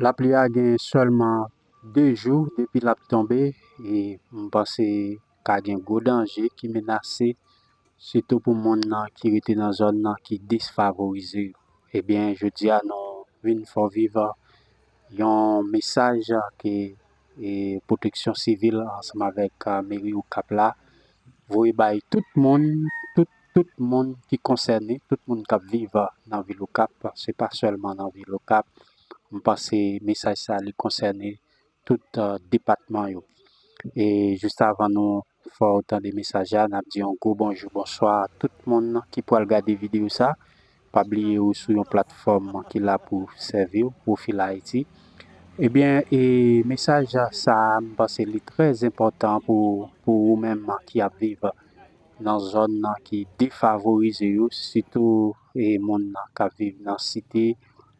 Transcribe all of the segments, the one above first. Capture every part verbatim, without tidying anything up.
Lapli a gen sèlman de jou depi l ap tonbe, e m panse ka gen gwo danje ki menase, sitou pou moun nan ki rete nan zòn nan ki defavorize yo. Ebyen, jodi a, nou vin fè w viv yon mesaj ke, e, Pwoteksyon Sivil ansanm avèk, a, Meri Okap la voye bay tout moun, tout, tout moun ki konsène, tout moun k ap viv nan vil Okap, se pa sèlman nan vil Okap. M panse mesaj sa a, li konsène tout, a, depatman yo. E jis avan nou fè w tande mesaj la, n ap di yon gwo bonjou, bonswa a tout moun ki pral gade videyo sa. Pa bliye ou sou yon platfòm ki la pou sèvi w, Pwofil Ayiti. Ebyen, e mesaj sa a, m panse li trè enpòtan pou, pou ou menm ki ap viv nan zòn nan ki defavorize yo, sitou, e moun nan k ap viv nan site,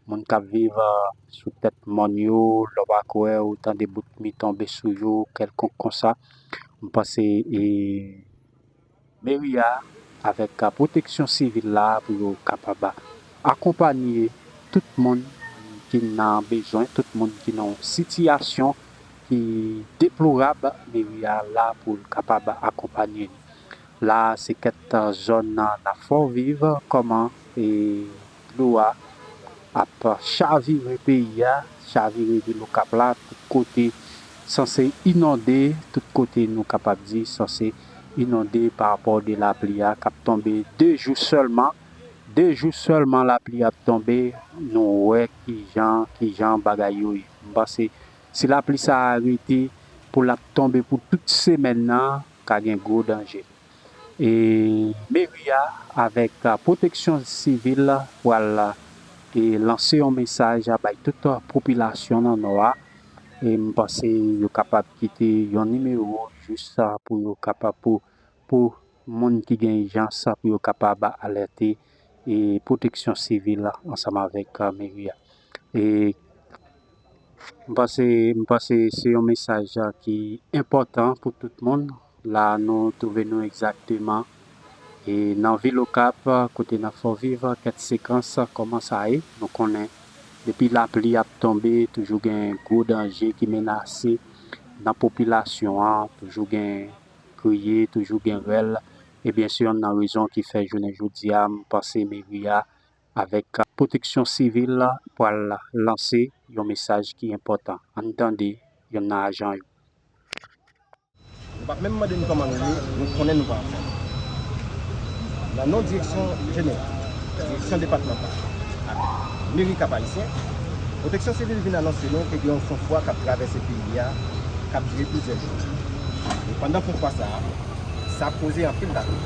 moun k ap viv, a, sou tèt mòn yo, lè w pa kwè, ou tande bout mi tonbe sou yo, kèlkonk konsa. M panse, e, meri a avèk, a, Pwoteksyon Sivil la pou yo kapab akonpanye tout moun ki nan bezwen, tout moun ki nan yon sitiyasyon ki deplorab, meri a la pou l kapab akonpanye nou. La, se kèk zòn nan n ap fè w viv kòman, e, dlo a ap chavire peyi a, chavire vil Okap la, tout kote sanse inonde, tout kote nou kapab di sanse inonde pa rapò de lapli a k ap tonbe de jou sèlman. De jou sèlman lapli ap tonbe, nou wè kijan, kijan bagay yo ye. M panse si lapli sa a rete pou l ap tonbe pou tout semèn nan, ka gen gwo danje. E meri a avèk, a, Pwoteksyon Sivil pral, e, lanse yon mesaj, a, bay tout, a, popilasyon nan Nò a. E m panse yo kapab kite yon nimewo jis, a, pou yo kapab, pou, pou moun ki gen ijans, a, pou yo kapab alète, e, Pwoteksyon Sivil ansanm avèk, a, meri a. E m panse, m panse se yon mesaj, a, ki enpòtan pou tout moun. La, nou twouve nou egzakteman, e, nan vil Okap, kote n ap fè w viv kèk sekans kòman sa ye. Nou konnen depi lapli ap tonbe, toujou gen gwo danje ki menase nan popilasyon an, toujou gen kriye, toujou gen rèl. Ebyen, se yonn nan rezon ki fè jounen jodi a, m panse meri a avèk Pwoteksyon Sivil pral lanse yon mesaj ki enpòtan. Ann tande yonn nan ajan yo. Nou pa menm mande nou kòman nou ye, nou konnen nou pa anfòm. Nan non direksyon jeneral, direksyon depatmantal ak meri Kap Ayisyen, Pwoteksyon Sivil vin anonse nou ke gen yon fon fwa k ap travèse peyi a, k ap dire plizyè jou. E pandan fon fwa sa a, sa ap koze anpil lapli.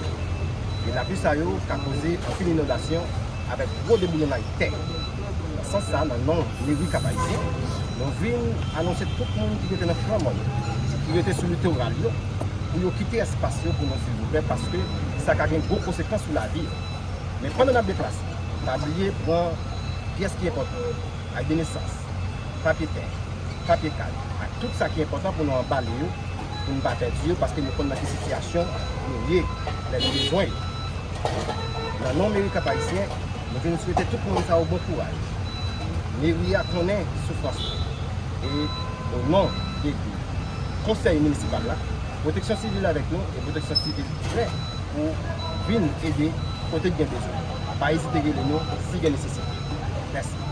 E lapli sa yo ka koze anpil inondasyon avèk gwo deboulonnay tè. Nan sans sa, nan non meri Kap Ayisyen, nou vin anonse tout moun ki rete nan flan mòn yo, ki rete sou litoral yo, pou yo kite espas yo pou nou silvouplè, paske sa ka gen gwo konsekans sou lavi yo. Men pandan n ap deplase, pa bliye pran pyès ki enpòtan, ak de nesans, papye tè, papye kay, ak tout sa ki enpòtan pou nou anbale yo, pou n pa pèdi yo, paske nou konn nan ki sitiyasyon nou ye lè nou bezwen yo. Nan non meri Kap Ayisyen, nou vin swete tout moun sa yo bon kouraj. Meri a konnen soufrans nou. E o non de konsèy minisipal la, Pwoteksyon Sivil avèk nou e Pwoteksyon Sivil prè pou vin ede kote k gen bezwen. Pa ezite rele nou si gen nesesite. Mèsi.